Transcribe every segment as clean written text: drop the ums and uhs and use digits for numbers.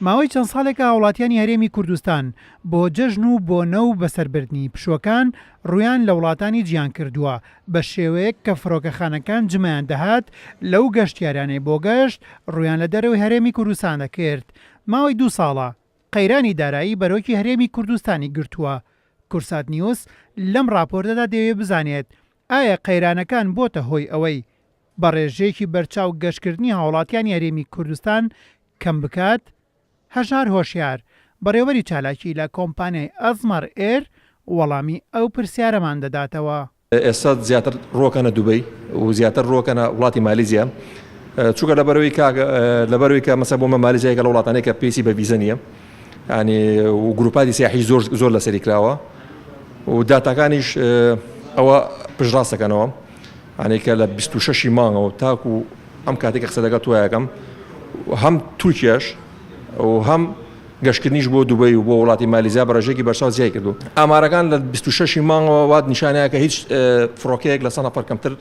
ماوەی چەند ساڵێکە هاوڵاتیانی هەرێمی کوردستان بۆ جەژن و بۆنە و بەسەربردنی پشووەکان ڕوویان لە وڵاتانی جیهان کردووە، بە شێوەیەک کە فڕۆکەخانەکان جمەیان دەهات لەو گەشتیارانەی بۆ گەشت ڕوویان لە دەرەوەی هەرێمی کوردستان دەکرد. ماوەی دوو ساڵە قەیرانی دارایی بەرۆکی هەرێمی کوردستانی گرتووە. کورسات نیوز لەم ڕاپۆرتەدا دەیەوێت بزانێت ئایا قەیرانەکان بۆتە هۆی ئەوەی بە ڕێژەیەکی بەرچاو گەشتکردنی هاوڵاتیانی هەرێمی کوردستان کەم بکات؟ هەژار هۆشیار، بەڕێوەبەری چالاکی لە کۆمپانیای ئەزمەڕ ئێر وەڵامی ئەو پرسیارەمان دەداتەوە. ئێستا زیاتر ڕۆکەنە دوبەی و زیاتر ڕۆکەنە وڵاتی مالیزیا چونکە لەبەرەوەی کاک لەبەرەوەی کە مەسە بۆ مە مالیزیا یەکە لە وڵاتانەی کە پێویستی بە ڤیزە نییە ینی و گروپاتی سیاحی زۆر زۆر لەسەری کراوە و داتاکانیش ئەوە پشتڕاست دەکەنەوە ینی کە لە 26 مانگەوە تاکو ئەم کاتێک قسە لەگەڵ تۆیەکەم هەم تورکیاش و هەم گەشتکردنیش بۆ دوبەی و بۆ وڵاتی مالیزیا بە ڕێژەیەکی بەرچاو زیای کردووە. ئامارەکان لە 26 ی مانگەوە وا نیشانەیە کە هیچ فڕۆکەیەک لە سە نەفەر کەمتر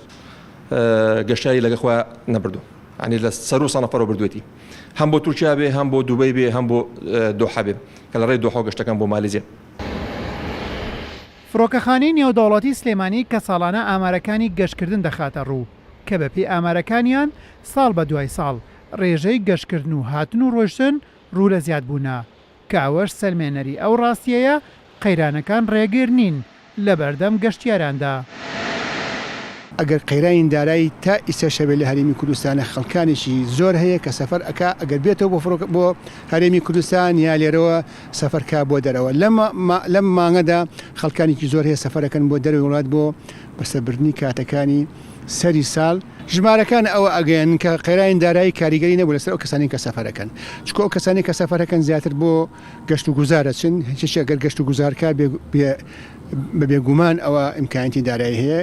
گەشتیاری لەگە خۆیان نەبردوو. یانی لە سەروو سە نەفەرەوە بردوێتی. هەم بۆ تورکیا بێ، هەم بۆ دوبەی بێ، هەم بۆ دۆحە بێ کە لە ڕێی دۆحەوە گەشتەکەن بۆ مالیزیا. فڕۆکەخانەی نێودەوڵەتی سلێمانی کە ساڵانە ئامارەکانی گەشتکردن دەخاتە ڕوو، کە بەپێی ئامارەکانیان ساڵ بە دوای ساڵ ڕێژەی گەشتکردن و هاتن و ڕۆیشتن ڕوو لە زیادبوونە، کە ئەوەش سەلمێنەری ئەو ڕاستییەیە قەیرانەکان ڕێگر نین لەبەردەم گەشتیاراندا. ئەگەر قەیرانی دارایی تا ئیستاش هەبێت لە هەرێمی کوردستانە خەڵکانێکی زۆر هەیە کە سەفەر ئەکا ئەگەر بێتەوە بۆ فڕۆکە بۆ هەرێمی کوردستان یا لێرەوە سەفەر کا بۆ دەرەوە لەم لەم مانگەدا خەڵکانێکی زۆر هەیە سەفەرەکەن بۆ دەرەوەی وڵات بۆ بەسەربردنی کاتەکانی سەری ساڵ، ژمارەکان ئەوە ئەگەیەنن کە قەیرانی دارایی کاریگەری نەبوو لەسەر ئەو کەسانەی کە سەفەرەکەن، چونکە ئەو کەسانەی کە سەفەرەکەن زیاتر بۆ گەشت و گوزار ئەچن، هیچ ئەگەر گەشت و گوزار کا بێ بە بێگومان ئەوە ئیمکانیەتی دارایی هەیە.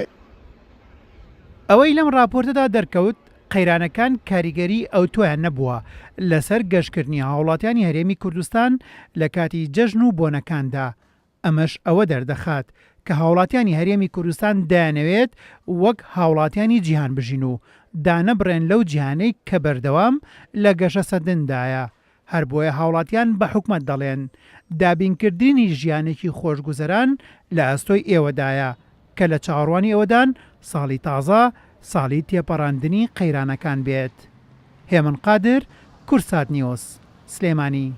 ئەوەی لەم ڕاپۆرتەدا دەرکەوت، قەیرانەکان کاریگەری ئەوتۆیان نەبووە لەسەر گەشتکردنی هاوڵاتیانی هەرێمی کوردستان لە کاتی جەژن و بۆنەکاندا، ئەمەش ئەوە دەردەخات کە هاوڵاتیانی هەرێمی کوردستان دەیانەوێت وەک هاوڵاتیانی جیهان بژین و دانەبڕێن لەو جیهانەی کە بەردەوام لە گەشەسەندندایە، هەربۆیە هاوڵاتیان بە حکومەت دەڵێن، دابینکردنی ژیانێکی خۆشگوزەران لە ئەستۆی ئێوەدایە، کە لە چاوەڕوانی ئەوەدان ساڵی تازە ساڵی تێپەڕاندنی قەیرانەکان بێت. هێمن قادر، کوردسات نیوز، سلێمانی.